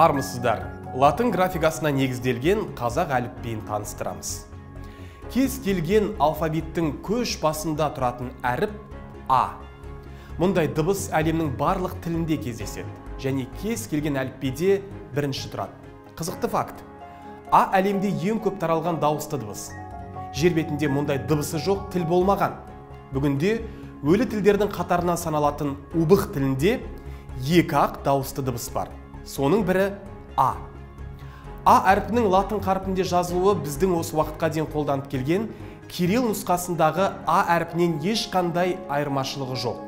Армысыздар! Латын графикасына негізделген қазақ әліпбиін таныстырамыз. Кез келген алфавиттің көш басында тұратын әріп А. Мұндай дыбыс әлемнің барлық тілінде кездеседі және кез келген әліпбиде бірінші тұрады. Қызықты факт. А әлемде ең көп таралған дауысты дыбыс. Жер бетінде мұндай дыбысы жоқ тіл болмаған. Бүгінде өлі тілдердің қатарынан саналатын убых тілінде екі ақ дауысты дыбыс бар. Соның бірі А. А әрпінің латын қарпінде жазылуы біздің осы уақытқа дейін қолданып келген кирилл нұсқасындағы А әрпінен ешқандай айырмашылығы жоқ.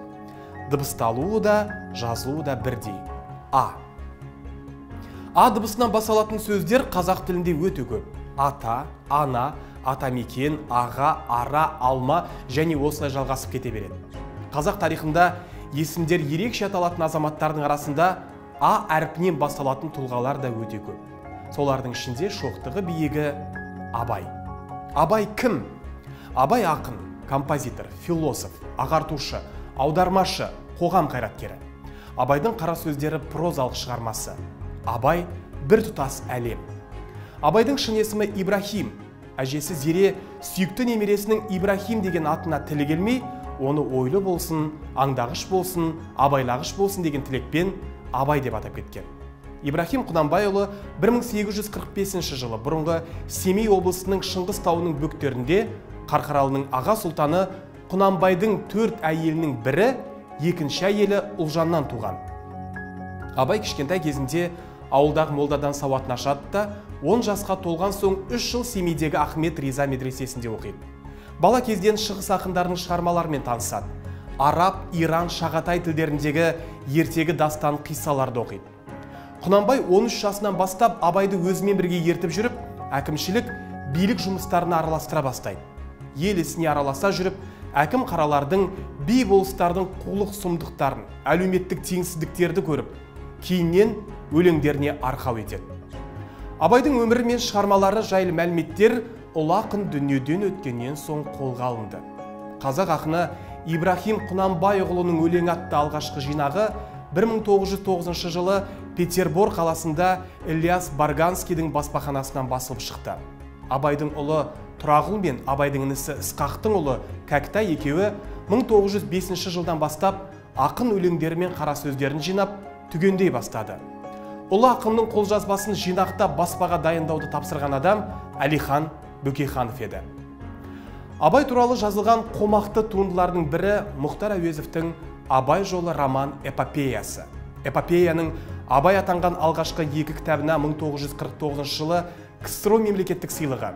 Дыбысталуы да, жазылуы да бірдей. А. А дыбысынан басалатын сөздер қазақ тілінде өте көп. Ата, ана, атамекен, аға, ара, алма және осылай жалғасып кете береді. Қазақ тарихында есімдер ерекше аталатын азаматтардың арасында А әрпінен басталатын тұлғалар да өте көп. Солардың ішінде шоқтығы биігі Абай. Абай кім? Абай ақын, композитор, философ, ағартушы, аудармашы, қоғам қайраткері. Абайдың қара сөздері прозалық шығармасы. Абай бір тұтас әлем. Абайдың шын есімі Ибрахим. Әжесі Зере сүйікті немересінің Ибрахим деген атына тілі келмей, оны ойлы болсын, аңдағыш болсын, абайлағыш болсын деген тілекпен Абай деп атап кеткен. Ибрахим Құнанбайұлы 1845 жылы бұрынғы Семей облысының Шыңғыс тауының бөктерінде Қарқаралының аға сұлтаны Құнанбайдың 4 әйелінің бірі, екінші әйелі Ұлжаннан туған. Абай кішкентай кезінде ауылдағы молдадан сауатын ашады да, 10 жасқа толған соң 3 жыл Семейдегі Ахмет Риза медресесінде оқиды. Бала кезден шығыс ақындарының шығармаларымен танысады. Араб, Иран, Шағатай тілдеріндегі ертегі дастан қиссаларды оқиды. Құнанбай 13 жасынан бастап Абайды өзімен бірге ертіп жүріп, әкімшілік, билік жұмыстарына араластыра бастайды. Ел ісіне араласа жүріп, әкім қаралардың, би болыстардың қулық сұмдықтарын, әлеуметтік теңсіздіктерді көріп, кейіннен өлеңдеріне арқау етеді. Абайдың өмірі мен шығармалары жайлы мәліметтер ұлы ақын дүниеден өткеннен соң қолға алынды. Қазақ ақыны Ибрахим Құнанбайұлының өлеңі атты алғашқы жинағы 1909 жылы Петербор қаласында Ильяс Барганскийдің баспаханасынан басылып шықты. Абайдың ұлы Тұрағұл мен Абайдың інісі Ысқақтың ұлы Кәкітай екеуі 1905 жылдан бастап ақын өлеңдері мен қара сөздерін жинап түгендей бастады. Ұлы ақынның қолжазбасын жинақтап баспаға дайындауды тапсырған адам Әлихан Бөкейханов еді. Абай туралы жазылған қомақты туындылардың бірі Мұхтар Әуезовтің Абай жолы роман эпопеясы. Эпопеяның Абай атанған алғашқы екі кітабына 1949 жылы КСРО мемлекеттік сыйлығы,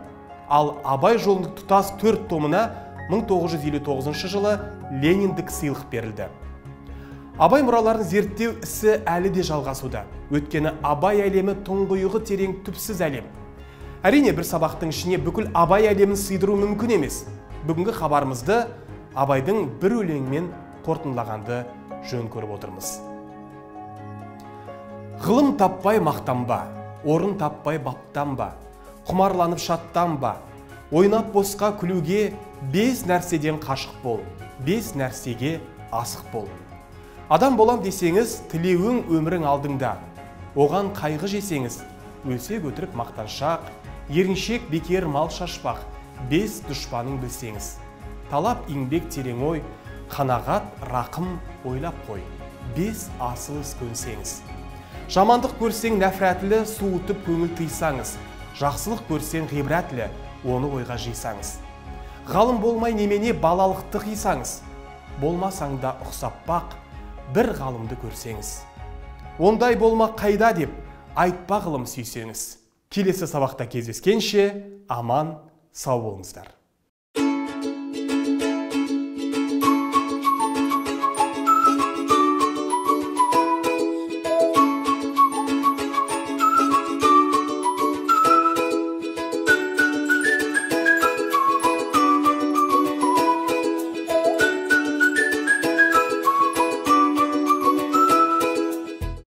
ал Абай жолының тұтас 4 томына 1959 жылы Лениндік сыйлық берілді. Абай мұраларын зерттеу ісі әлі де жалғасуда. Өйткені Абай әлемі тұңғиығы терең түпсіз әлем. Әрине, бір сабақтың ішіне бүкіл Абай әлемін сыйдыру мүмкін емес. Бүгінгі хабарымызды Абайдың бір өлеңімен қорытындылағанды жөн көріп отырмыз. Ғылым таппай мақтанба, орын таппай баптанба, құмарланып шаттанба, ойнап босқа күлуге 5 нәрседен қашық бол, 5 нәрсеге асық бол. Адам болам десеңіз, тілеуің өмірің алдыңда. Оған қайғы жесеңіз, өсек өтірік мақтаншақ, еріншек бекер мал шашпақ, 5 дұшпаның білсеңіз. Талап еңбек терең ой, қанағат рақым ойлап қой, 5 асыл іс көнсеңіз. Жамандық көрсең нәфрәтлі, суытып көңіл тыйсаңыз, жақсылық көрсең ғибратлі, оны ойға жисаңыз. Ғалым болмай немене балалықты қисаңыз, болмасаң да ұқсап бақ, бір ғалымды көрсеңіз. Ондай болма қайда деп, айтпа ғылым сүйсеңіз. Келесі сабақта кездескенше, аман, сау болыңыздар.